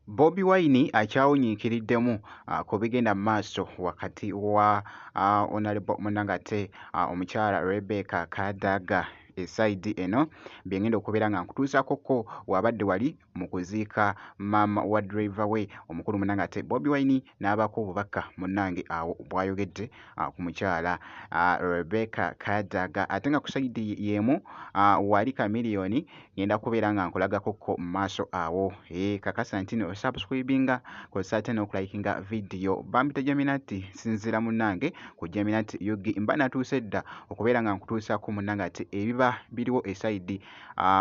Bobi Wine akyawuniikiriddemu ku bigenda mu maaso wakati wa Honourable munnange ate omukyala Rebecca Kadaga esayidi eno bye ngenda okubeera nga nkutuusaako ko w'abadde wali mu kuziika maama wa ddereeva we omukulu munnange ate Bobi Wine n'abaako obubaka munnange awo bw'ayogedde ku mukyala Rebecca Kadaga ate nga ku sayidi y'emu wali Chameleone Ngenda kubeera nga nkulagako ko mu maaso awo. Eeh kakasa nti no osubscribinga kozesa ate n'okulikinga vidiyo. Bampita Jaminati nsinziira munnange ku Jaminati UG. Mba natuuse dda okubeera nga nkutuusaako munnange ate ebiba biriwo esayidi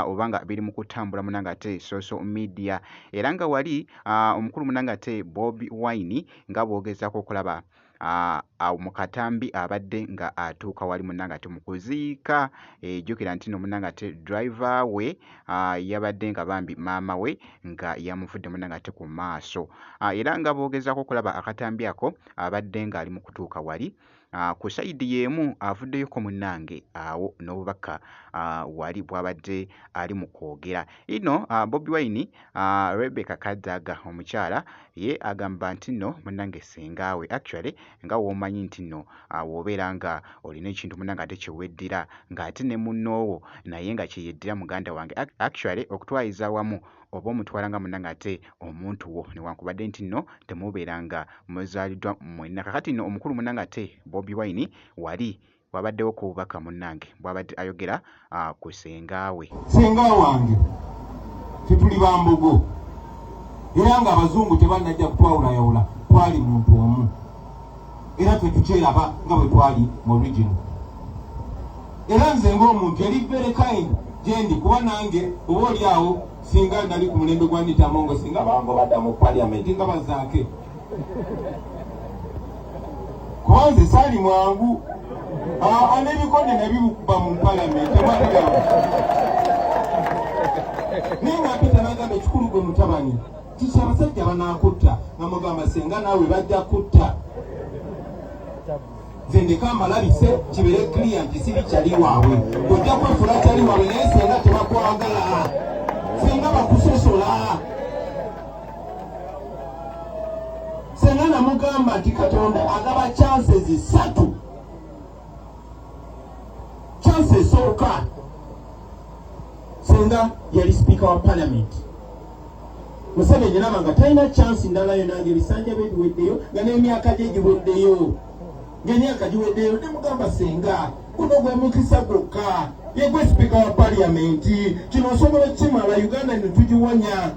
oba nga biri mu kutambula munnange ate social media. Era nga wali omukulu munnange ate Bobi Wine nga bw'ogezaako okulaba awo mu katambi abadde nga atuuka wali munnange ate mu kuziika eh, jjukira nti no munnange ate driver we yabadde nga bambi maama we nga yamuvudde munnange ate ku maaso era nga boogezaako okulaba akatambi ako abadde ng'ali mu kutuuka wali ku sayidi y'emu avuddeyoko munnange awo n'obubaka wali bw'abadde ali mu kwogera ino Bobi Wine Rebecca Kadaga omukyala ye agamba nti nno munnange ssenga we actually nga w'omanyi nti nno w'obeera nga olina ekintu munnange ate kye weddira ng'ate ne munnoowo naye nga kye yeddira muganda wange actually okutwaliza awamu oba omutwala nga munnange ate omuntu wo newankubadde nti nno temubeera nga muzaaliddwa mwenna. Kakati nno omukulu munnange ate Bobi Wine wali Wabaddewo ko obubaka munnange bwabadde ayogera ku ssenga we. Ssenga wange ffe tuli ba Mbogo era nga abazungu tebannajja kutwawulayawula twali muntu omu era ffe tukyeraba nga bwe twali mu original era nze ng'omuntu yali very kind gyendi kuba nange oba oli awo singa nali ku mulembe gwa Anita Among singa bangobadda mu parliament nga bazaake kuba nze saali mwangu n'ebikonde nabikuba mu palamenti naye nga mpita nagamba ekikulu gwe mutabani kiki abasajja banakutta nga mugamba senga naawe bajja kutta nze ndeka mbalabise kibeere clear nti siri kyali waabwe ojja kwefula kyali waabwe naye senga tebakwagala senga bakusosola Senga namugamba nti Katonda agaba chances satu. Chance esooka senga yali sipiika wa parliament. Museveni naba nga talina chance ndala yonna nga ebisanja bye biweddeyo nga n'emyaka gye giweddeyo ng'emyaka giweddeyo ne mugamba senga guno gwe mukisa gwokka yegwe sipiika wa parliament kino osobola okukimala Uganda ne tugiwonya.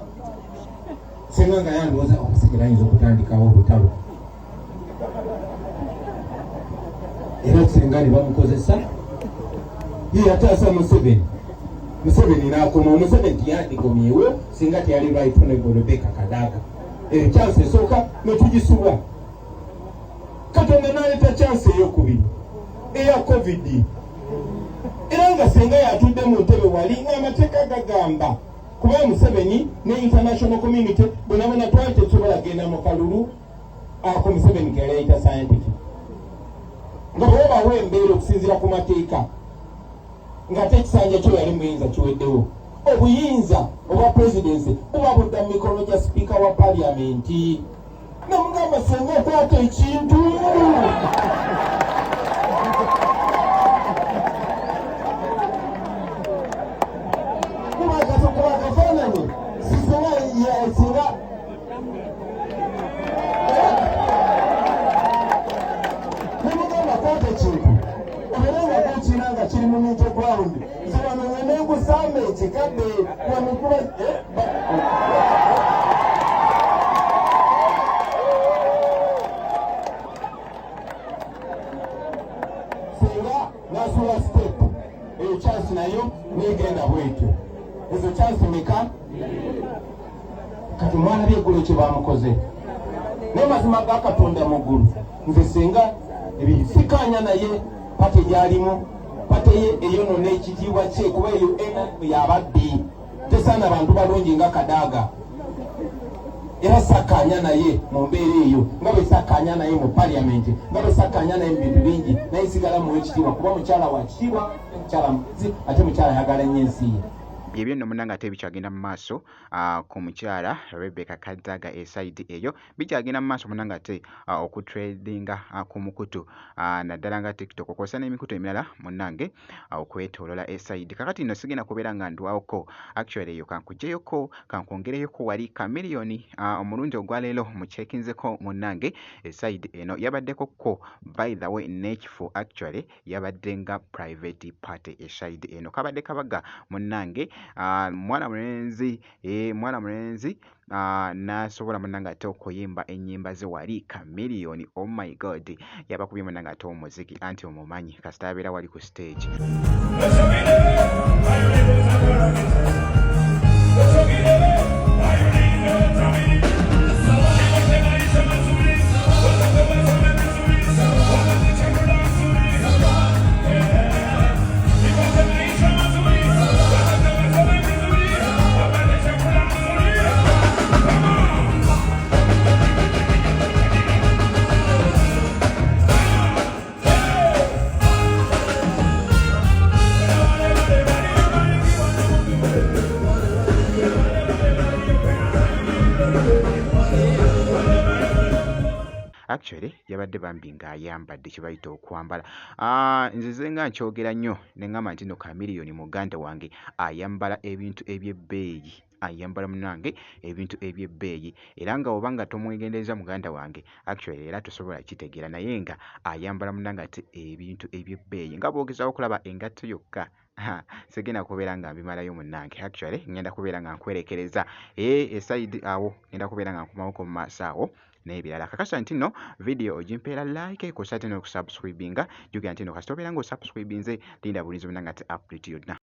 Senga nga yandowooza omusajja ayinza okutandikawo olutalo era senga ne bamukozesa ye yataasa Museveni Museveni n'akomawo Museveni tiyandikomyewo singa teyali right honorable Rebecca Kadaga eyo chance esooka ne tugisubwa Katonda n'aleeta chance eyokubiri eya covid era nga senga yatudde mu ntebe wali ng'amateeka gagamba kuba Museveni ne international community bonabona twali tetusobola kugenda mu kalulu ako Museveni keyali ayita scientific nga bwewabawo embeera okusinziira ku mateeka ng'ate ekisanja kyo yali muyinza kiweddewo obuyinza obwa presidency buba budda mu mikono gya sipiika wa paliamenti namugamba senga okwata ekintu kuba akafaananyi sisenga singa namugamba kwata ekintu obeere nga gukina nga kiri mu middle ground nze wano ngende ngusamba ekikadde wano kuba eh, singa nasula step eyo chance nayo negenda bwetyo ezo chance meka kati mwana byeggulo kye bamukoze naye mazima ga katonda mu ggulu nze singa ebisikaanya naye pate gyalimu pate ye eyonona ekitiibwa kye kuba eyo yababbi tesaana bantu balungi nga Kadaga era sakkaanya naye mu mbeera eyo nga bwe sakkaanya naye mu parliament nga bwe sakkaanya naye mu bintu bingi naye sigala muwa ekitiibwa kuba mukyala wa kitiibwa mukyala mukazi ate mukyala ayagala nnyo ensi ye. Byebyo nno munnange ate ebikyagenda mu maaso ku mukyala Rebecca Kadaga e side eyo bikyagenda mu maaso munnange ate okutrendinga ku mukutu naddala nga TikTok kw'ossa n'emikutu emirala munnange okwetooloola e side. Kaakati nno sigenda kubeera nga ndwawoko actually eyo kankugyeyoko kankwongereyoko wali Chameleone omulundi ogwaleero mucekinzeko munnange e side eno yabaddeko ko by the way n'ekifo actually yabadde nga private party e side eno kabadde kabaga munnange mwana mulenzi mwana mulenzi n'asobola munnange ate okuyimba ennyimba ze wali Chameleone oh my god yabakubye munnange ate omuziki anti omumanyi kasita abeera wali ku stage. Actually yabadde bambi ng'ayambadde kye bayita okwambala. Nzize nga nkyogera nnyo ne ŋŋamba nti nno Chameleone muganda wange ayambala ebintu eby'ebbeeyi ayambala munnange ebintu eby'ebbeeyi era nga bw'oba nga tomwegendereza muganda wange actually era tosobola kitegeera naye nga ayambala munnange ate ebintu eby'ebbeeyi nga bw'ogezaako okulaba engatto yokka sigenda kubeera nga mbimalayo munnange actually ŋŋenda kubeera nga nkwerekereza e side awo ŋŋenda kubeera nga nkomawoko mu maaso awo n'ebirala. Kakasa nti nno vidiyo ogimpeera like kw'ossa ate n'okusubscribinga jjukira nti nno kasita obeera ng'osubscribinze linda bulinzi munnange ate update yonna.